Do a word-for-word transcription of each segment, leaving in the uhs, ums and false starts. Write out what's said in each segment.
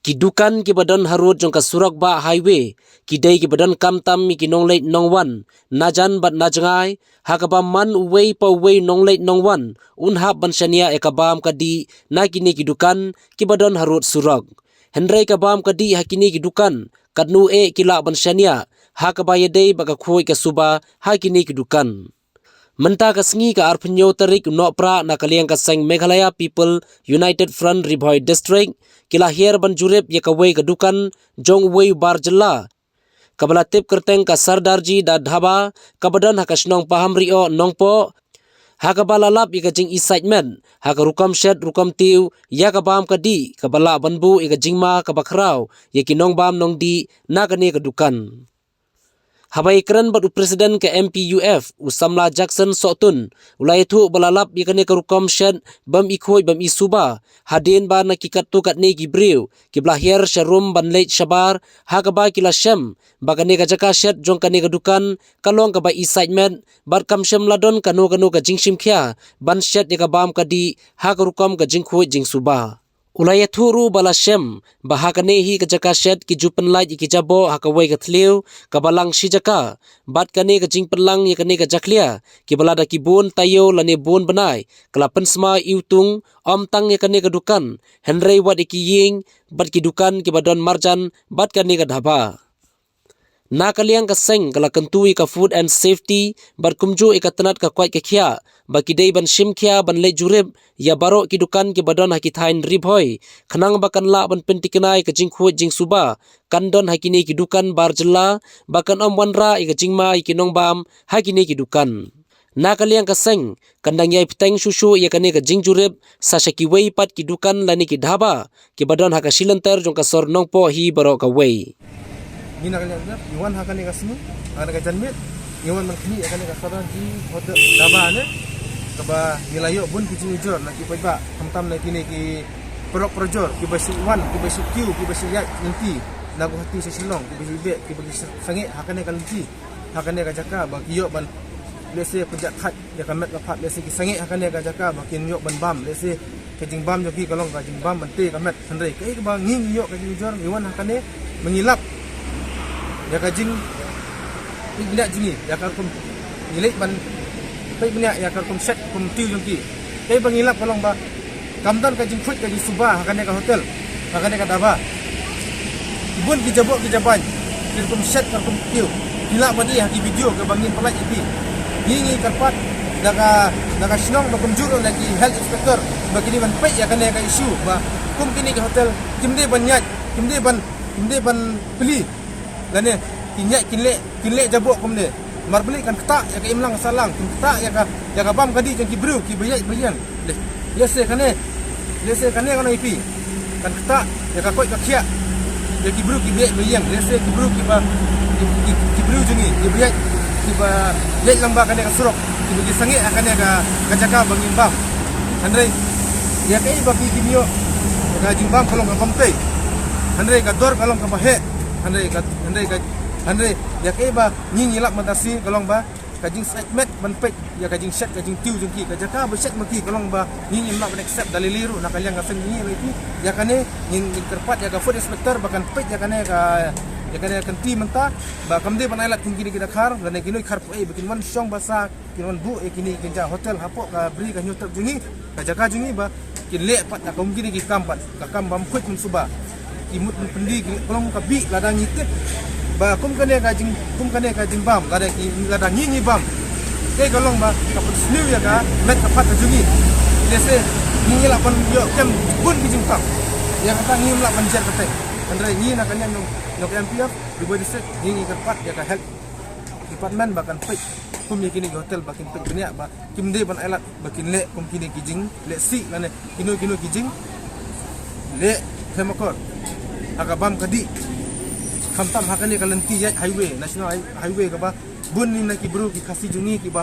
Ki dukan kiba don harud jong ka surok ba highway ki dei kiba don kamtam ïa ki nongleit nongwan najan bad najngai, ha kaba man uwei pa uwei nongleit nongwan un hap ban shaniah ïa ka bam ka dih na kine ki dukan kiba don harud surok. Hynrei ka bam ka dih ha kine ki dukan katno eh ki lah ban shaniah, ha kaba ïadei bad ka khuid ka suba ha kine ki dukan. Mynta ka sngi ka arphew hynñiew tarik u Nohprah na ka liang ka seng Meghalaya People United Front Ri Bhoi District ki la hiar ban jurip ïa kawei ka dukan jong uwei u bar jylla kaba la tip kyrteng ka Sardarji Da Dhaba kaba don ha ka shnong Pahamrioh Nongpoh, ha kaba la lap ïa ka jingisait met ha ka rukom shet rukom tiew ïa ka bam ka dih kaba lah ban buh ïa ka jingma kaba khraw ïa ki nongbam nongdih na kane ka dukan. Haba ïakren bad u president ka M P U F u samla Jackson Sohtun, u la ïathuh ba la lap ïa kane ka rukom shet bym i khuid bym i suba hadien ba na ki katto katne ki briew kiba la hiar sha rum ban leit shabar, ha kaba ki la shem ba kane ka jaka shet jong kane ka dukan ka long kaba isait met bad kam shym la don kano kano ka jingshim khia ban shet ïa ka bam ka dih ha ka rukom ka jingkhuid jingsuba. U la ïathuh ruh ba la shem ba ha kane hi ka jaka shet ki ju pynlait ïa ki jaboh ha kawei ka thliew kaba lang shi jaka, bad kane ka jingpynlang ïa kane ka jakhlia kiba lada ki bun taïew lane bun bnai ka la pynsma iwtung, ym tang ïa kane ka dukan hynrei wat ïa ki ïing bad ki dukan kiba don marjan bad kane ka dhaba. Na ka liang ka seng ka la kyntu ïa ka Food and Safety bad kumjuh ïa ka tnat ka koit ka khiah ba ki dei ban shim khia ban leit jurip ïa baroh ki dukan kiba don ha ki thaiñ Ri Bhoi, khnang ba kan lah ban pyntikna ïa ka jingkhuid jingsuba kan don ha kine ki dukan bar jylla, ba kan ym wanrah ïa ka jingma ïa ki nongbam ha kine ki dukan. Na ka liang ka seng kan dang ïai bteng shuh shuh ïa kane ka jingjurip sa sha kiwei pat ki dukan lane ki dhaba kiba don ha ka shilynter jong ka sor Nongpoh hi baroh kawei. Ngi na ka liang ngi wan ha kane ka sngi, ha kane ka janmiet, ngi wan ban khmih ïa kane ka Sardarji Hotel Dhaba ne, kaba ngi la ïoh bun ki jingujor na ki paidbah, khamtam na kine ki paralok parajor kiba shu wan, kiba shu kiew, kiba shu ïaid lynti na Guwahati sha Shillong, kiba shu beh, kiba shu sangeh ha kane ka lynti, ha kane ka jaka ba ki ïoh ban, lehse, pynjah thait ïa ka met ka phad, lehse ki sangeh ha kane ka jaka ba kin ïoh ban bam, lehse ka jingbam jong ki ka long ka jingbam ban tei ka met. Hynrei kaei kaba ngi ngi ïoh ka jingujor, ngi wan ha kane ba ngi lap ïa ka jingpeit bniah jong ngi ïa ka rukom, ngi leit ban peit bniah ïa ka rukom shet rukom tiew jong ki. Kaei ba ngi lap ka long ba kam don ka jingkhuid ka jingsuba ha kane ka hotel, ha kane ka dhaba. Ki bun ki jaboh ki jaban, ki rukom shet ka rukom tiew, ki lah ban i ha ki video kaba ngin pynlait ïa phi. Ngi ngi kyrpad da ka, da ka shnong ba kumjuh ruh na ki health inspector ba kine ban peit ïa kane ka issue ba kum kine ki hotel kim dei ban ïaid, kim dei ban, kim dei ban plie lane kin ïaid kin leh, kin leh jaboh kumne. Namar balei kan ktah ïa ka imlang sahlang, kan ktah ïa ka, ïa ka bam ka dih jong ki briew kiba ïaid ba ïeng. Leh, lehse kane, lehse kane ka nang ïa phi, kan ktah ïa ka koit ka khiah ïa ki briew kiba ïaid ba ïeng, lehse ki briew kiba, ki, ki, ki briew jong ngi kiba ïaid, kiba ïaid lyngba kane ka surok, kiba ki sangeh ha kane ka, ka jaka ba ngin bam. Hynrei ïa kaei ba ki, kim ïoh, ka jingbam ka long ka bam tei. Hynrei ka dor ka long kaba heh. Hynrei ka, hynrei ka, hynrei ïa kaei ba ngi ngi lap mynta shi ka long ba ka jingsait met ban peit ïa ka jingshet ka jingtiew jong ki, ka jaka ba shet ma ki ka long ba ngi ngim lah ban accept da lei lei ruh na ka liang ka seng jong ngi. Ïa kane ngin, ngin kyrpad ïa ka food inspector ba kan peit ïa kane ka, ïa kane ka kynti mynta ba kam dei ban ailad kum kine ki dkhar lane kino ki dkhar pyrthei ba kin wan shong basa, kin wan buh ïa kine ki jaka hotel hapoh ka Bri ka Hynñiewtrep jong ngi, ka jaka jong ngi ba kin leh pat ïa kum kine ki kam pat, ka kam bam khuid bam suba. Ki mut ban pyndih ki, ka long ka bih lada ngi tip ba kum kane ka jing, kum kane ka jingbam lada ki, lada ngi ngi bam, kaei ka long ba ka pynsniew ïa ka met ka phad ka jong ngi. Lehse ngi ngi lah ban ïoh kem bun ki jingpang. Ïa kata ngim lah ban jer kyrteng. Hynrei ngi na ka liang jong, jong ka M P F Ri Bhoi District ngi ngi kyrpad ïa ka health department ba kan peit kum ïa kine ki hotel ba kin peit bniah ba kim dei ban ailad ba kin leh kum kine ki jingleh sih lane kino kino ki jingleh khlem akor ha ka bam ka dih. Khamtam ha kane ka lynti ïaid highway, national hi-, highway kaba bun na ki briew ki Khasi jong ngi kiba,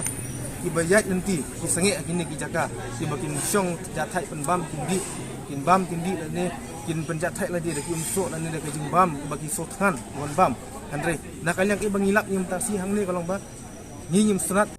kiba ïaid lynti ki sangeh ha kine ki jaka kiba kin shong jahthait pynbam kin dih, kin bam kin dih lane kin pynjahthait lade da ki umsoh lane da ka jingbam ba ki soh thngan wan bam. Hynrei na ka liang kaei ba ngi lap mynta shi hangne ka long ba ngi ngim sngewtynnat